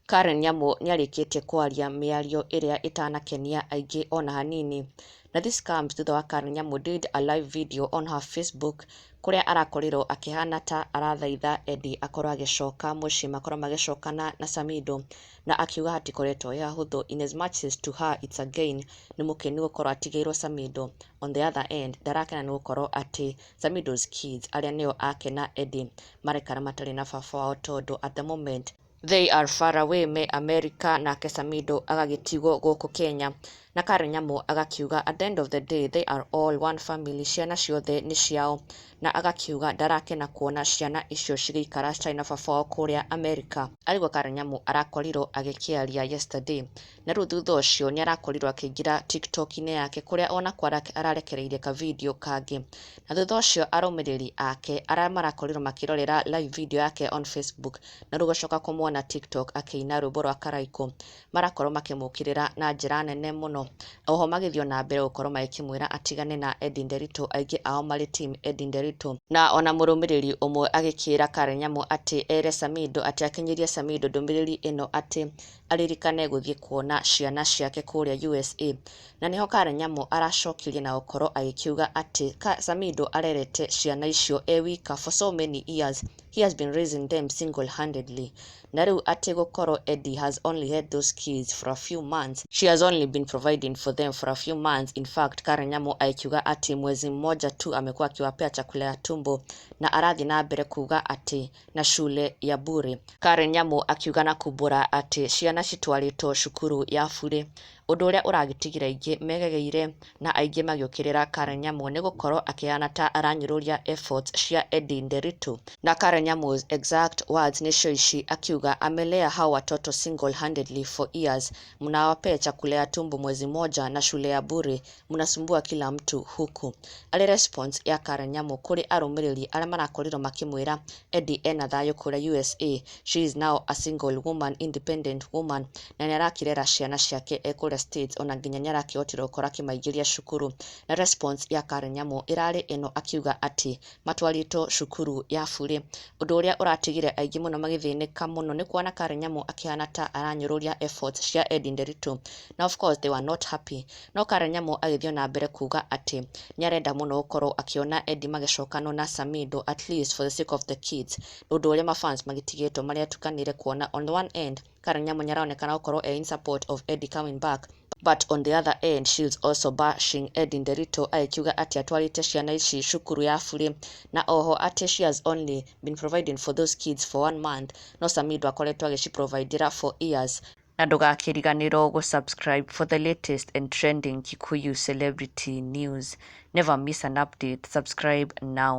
Karen Nyamu nĩarĩkĩtie kwaria mĩario ĩrĩa ĩtanakenia aingĩ ona hanini, na this comes thutha wa Karen Nyamu did a live video on her Facebook kũrĩa arakorirwo akĩhana ta arathaitha Eddie akorwo agĩcoka mũciĩ, makorwo magĩcokana na Samido, na akiuga hatikoretwo he hahũthũ, in as much as to her it's a gain, nĩ mũkenu gũkorwo atigĩirwo Samido. On the other end, ndarakena nĩ gũkorwo atĩ Samido's kids, arĩa nĩo ake na Eddie, maraikara matarĩ na baba wao, tondũ at the moment they are far away, me America, nake Samido agagĩtigwo gũkũ Kenya. Na Karen Nyamu agakiuga at the end of the day they are all one family, ciana ciothe nĩ ciao, na agakiuga ndarakena kuona ciana icio cigĩikara citarĩ na baba wao kũrĩa America. Arĩguo Karen Nyamu arakorirwo agĩkĩaria yesterday, na rĩu thutha ũcio nĩ arakorirwo akĩingĩra TikTok-inĩ yake, kũrĩa onako ararekereirie ka video kangĩ, na thutha ũcio arũmĩrĩri ake arĩa marakorirwo makĩrorera live video yake on Facebook na rĩu gũcoka kũmuona TikTok akĩina rwĩmbo rwa Karaikũ, marakorwo makĩmũkĩrĩra na njĩra nene mũno. Oho magĩthiĩ na mbere gũkorwo magĩkĩmwĩra atigane na Eddie Nderitu, aingĩ ao marĩ team Eddie Nderitu, na ona mũrũmĩrĩri ũmwe agĩkĩra Karen Nyamu atĩ ere Samido atĩ akinyĩrie Samido ndũmĩrĩri ĩno atĩ aririkane gũthiĩ kuona ciana ciake kũrĩa USA. Na nĩho Karen Nyamu aracokirie na gũkorwo agĩkiuga atĩ Samido arerete ciana icio e wika for so many years, he has been raising them single-handedly, na rĩu atĩ gũkorwo Eddie has only had those kids for a few months, she has only been providing for them for a few months. In fact, Karen Nyamu akiuga atĩ mwezi mmoja tu amekuwa akiwapea chakula ya tumbo, na arathiĩ na mbere kuga atĩ na shule ya bure. Karen Nyamu akiuga na kumbũra atĩ ciana citwarĩtwo cukuru ya bure, ũndũ ũrĩa ũragĩtigĩra aingĩ megegeire na aingĩ magĩũkĩrĩra Karen Nyamu nĩ gũkorwo akĩhana ta aranyũrũria efforts cia Eddie Nderitu. Na Karen Nyamu's exact words nĩcio ici, akiuga, "Amelea hao watoto single-handedly for years, mnawapea chakula ya tumbo mwezi moja na shule ya bure, mnasumbua kila mtu huku." Arĩ response ya Karen Nyamu kũrĩ arũmĩrĩri arĩa marakorirwo makĩmwĩra Eddie ena thayũ kũrĩa USA, she is now a single woman, independent woman, na nĩ arakĩrera ciana ciake e kũrĩa States, ona nginya nĩ arakĩhotire gũkorwo akĩmaingĩria cukuru. Na response ya Karen Nyamu ĩrarĩ ĩno, akiuga atĩ matwarĩtwo cukuru ya bure, ũndũ ũrĩa ũratigire aingĩ mũno magĩthĩnĩka mũno nĩ kuona Karen Nyamu akĩhana ta aranyũrũria efforts cia Eddie Nderitu, na of course they were not happy. No Karen Nyamu agĩthiĩ na mbere kuga atĩ nĩ arenda mũno gũkorwo akĩona Eddie magĩcokanwo na Samido, at least for the sake of the kids, ũndũ ũrĩa mafans magĩtigĩtwo marĩa atukanĩire kuona on the one end Karen Nyamu nĩaronekana gũkorwo e in support of Eddie coming back, but on the other end she is also bashing Eddie Nderitu, agĩkiuga atĩ atwarĩte ciana ici cukuru ya bure, na oho atĩ she has only been providing for those kids for one month, no Samido akoretwo agĩciprovidera for years. Na ndũgakĩriganĩrwo gũ-subscribe for the latest and trending Kikuyu celebrity news. Never miss an update. Subscribe now.